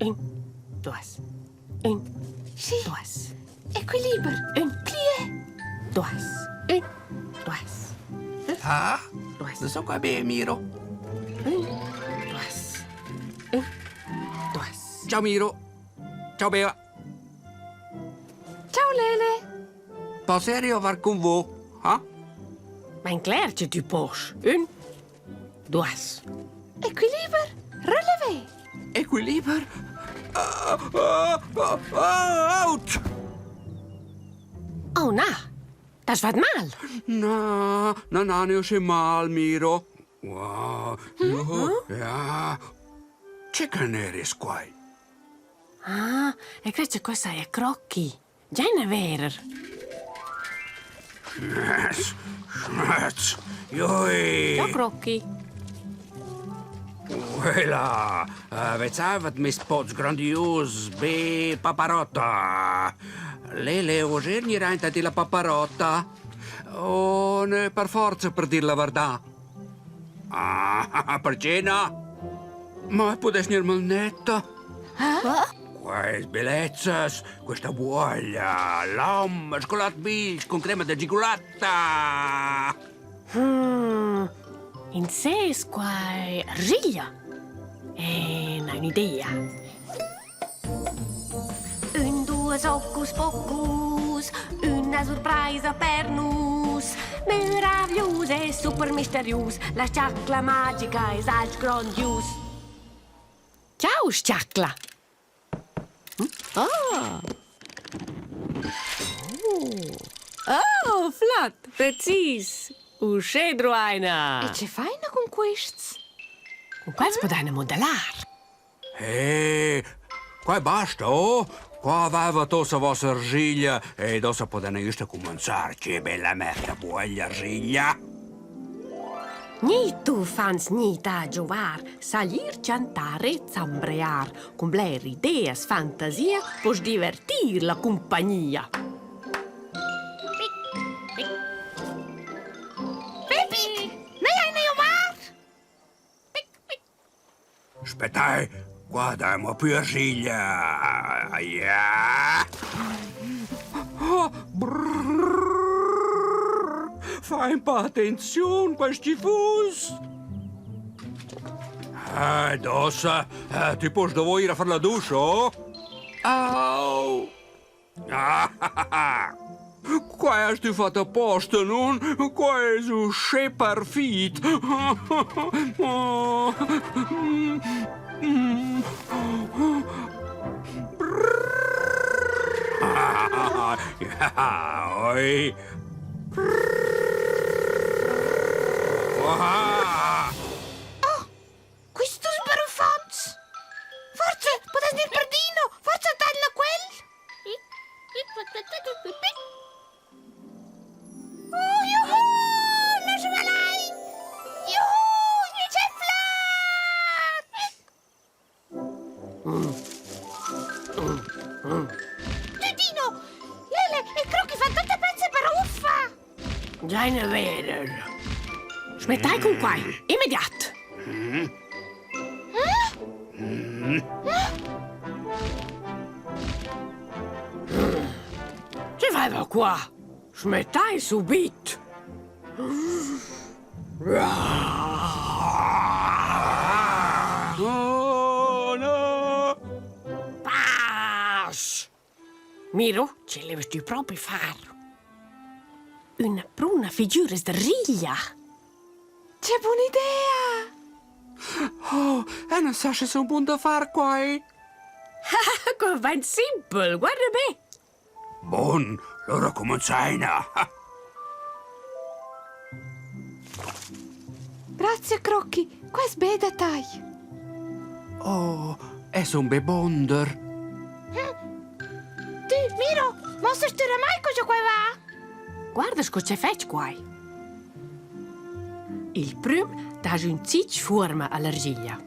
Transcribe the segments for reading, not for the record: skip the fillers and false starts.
Ün, duas. Ün, Sì. duas. Equiliber. Ün, Plié. duas. Ün, duas. Ah, Duas. non so qua be, Miro. Ün, duas. Ün, duas. Ciao Miro. Ciao Bea. Ciao Lele. Posso arrivare con voi? Ah? Ma in cler che tu posch. Ün, duas. Equiliber. Relevé. Equiliber? Ah, ah, ah, ah, ouch! Oh na, das vat mal. Na, na, na, ne usce mal, Miro. Wow, jo, ja. Che caneris quai? Ah, e crei che questa è crocchi. Già in verer. Schmerz, schmerz, joi. Ciao Crocchi. Quella, vezzavat mes pots grandius be paparotta. Lele Oger gnirà inta di la paparotta. Oh, ne per forza per dir la verdà. Ah, perché no? Ma pudess gnir malnetta. Quais bellezzas, questa buoglia, l'hom, scolat bilch con crema da gigulatta. Hmm, in ses quai argiglia. E n'ha un'idea. Ün, duos, hocus pocus, üna surpraisa per nus. Meraviglius e super misterius, la chacla magica es alch grondius. Ciao, sciacla! Oh! Oh, flot, precis! Uschè druaina! E che faina cun quists? Cun quels podaina modellar. Eh, quai basta, oh! Qua aveva tossa vossa argiglia ed ossa podaina güsta cumanzar. Che bella merda buoglia argiglia! Ni tu fans ni da giovar, saglir, chantar e zambrear. Cun bler ideas, fantasia poss divertir la cumpagnia. Pepik, noi hai ne mar! Aspettai, qua damo più argiglia. Ja. Oh, brrr. Fai un po' attenzione, questi fus. Eh, dossa, eh, ti posso devo ir a fare la doccia, oh? Au! Ah, ah, ah. Qua hast du fatto apposta, non? Qua è uschè perfid. Oh. Ah, ja, oi. Ah. Oh, quistos baruffants! Forza, podess gnir per Dino! Forza, taglia quel! Oh, juhu! Nus valain! Juhu! Gnü c'è flat! Tü Dino, Lele e Crochi fan tutte pezze baruffa! Già in veder. Smettai cun quai, immediat. Che fai qua? Smettai subit. Oh, no! Pass! Miro, ce levas tü propi far? Üna pruna figüras da riglia. Che bun'idea! Oh, e non sa sche sun bun da far quai. Co vain simpel, guarda be. Bun, lura cumanzaina. Grazie, Crocchi, qua es be da tai. Oh, es un be bonder. Tü, Miro, mossas tü oramai co cha quai va? Guarda sco che fetsch quai. Il prüm daja ün zich fuorma a l'argiglia.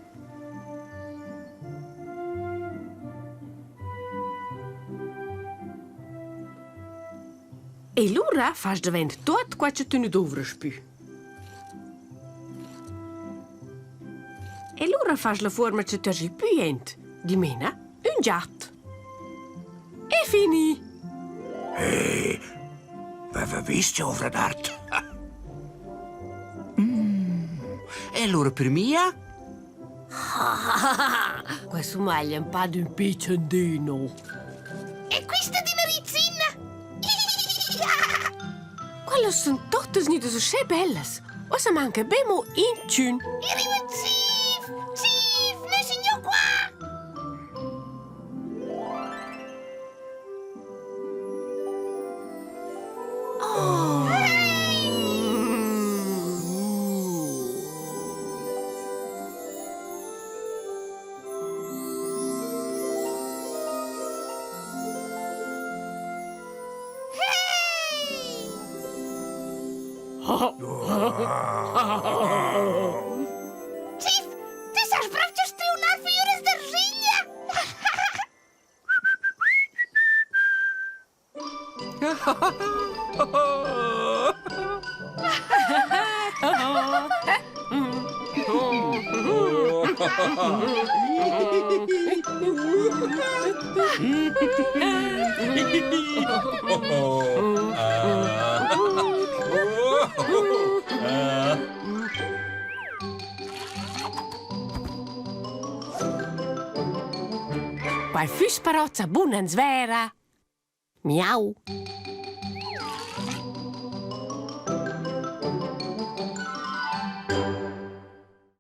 E lura fast davent tuot quai cha tü nu douvrast pü. E lura fast la fuorma cha tu hast il pü jent, dimena. Ün giat. E fini. Hey, veva vis tia ovra d'art? Mm. E lura per mia? Quai sumaglia ün pa d'ün pitschen dino. E quista d'üna rizzina? Quellas sun tuottas gnüdas uschè bellas. Uossa manca be mo inchün. I riva Ziv! Ziv, noi signor qua! Oh. Chief, ti sas proprio striunar figuras d'argiglia! Quai füss però buna in svera. Miau.